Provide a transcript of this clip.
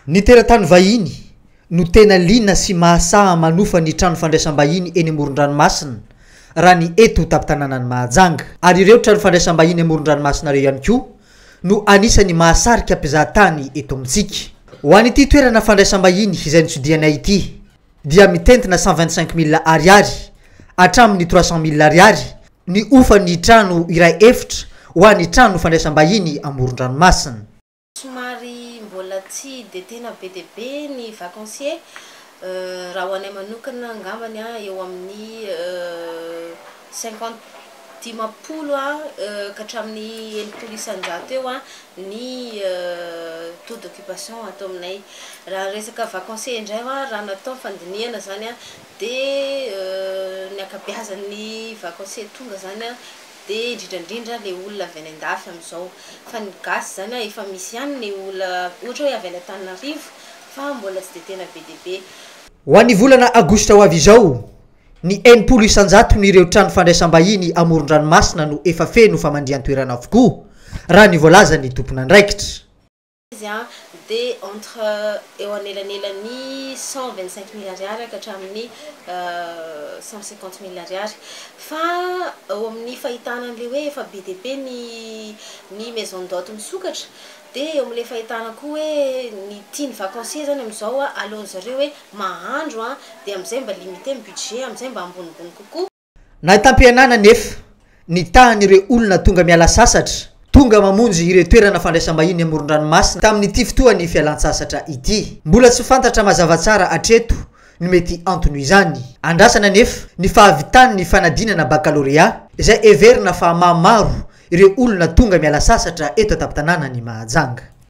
Ny teratany vahiny no tena liana sy mahasaha manofa ny trano fandraisam-bahiny eny amoron-dranomasina raha ny eto tampon-tanànan'i Mahajanga. Ary ireo trano fandraisam-bahiny amoron-dranomasina ireo ihany koa no anisan'ny mahasarika mpizahatany eto amintsika. Ho an'ity toerana fandraisam-bahiny izay notsidihanay ity dia mitentina 125 mille ariary hatramin'ny 300 mille ariary ny hofan'ny trano iray efitra ho an'ny trano fandraisam-bahiny amoron-dranomasina. Somary mbola tsy dia tena be dia be ny vacanciers, raha ho anay manokana angambany eo amin'ny cinquante, 50 ka hatramin'ny 60% eo ny taux d'occupation ato aminay. Raha resaka vacanciers indray raha natao ny fandinihana zany dia ny ankabeazan'ny vacanciers tonga zany dia indrindra indrindra le olona avy any an-dafy amin'izao. Fa ny gasy zany efa misy ihany ny olona ohatra hoe avy any Antananarivo fa mbola tsy dia tena be dia be. Ho an'ny volana aogositra ho avy izao, ny 60% ireo trano fandraisam-bahiny amoron-dranomasina no efa feno famandrihan-toerana avokoa, raha ny voalazan'ny tompon'andraikitra. Izy dia entre eo anelanelan'ny 125 000 ariary ka hatramin'ny 150 000 ariary. Fa eo amin'ny fahitana an'ilay hoe efa be dia be ny maison d'hôte misokatra dia eo amin'ilay fahitana koa hoe ny tian'ny vacancier zany amin'izao aleon'ny zareo hoe mahandro dia amin'izay mba limité ny budget, amin'izay mba ambonimbony kokoa. Nahitam-pihenana nefa ny tahan'ireo olona tonga miala sasatra, tonga mamonjy ireo toerana fandraisam-bahiny amoron-dranomasina tamin'ity fotoan'ny fialan-tsasatra ity. Mbola tsy fantatra mazava tsara hatreto ny mety antony izany. Andrasana nefa ny fahavitan'ny fanadinana bakalorea izay heverina fa mahamaro ireo olona tonga miala sasatra eto an-tampon-tanànan'i Mahajanga.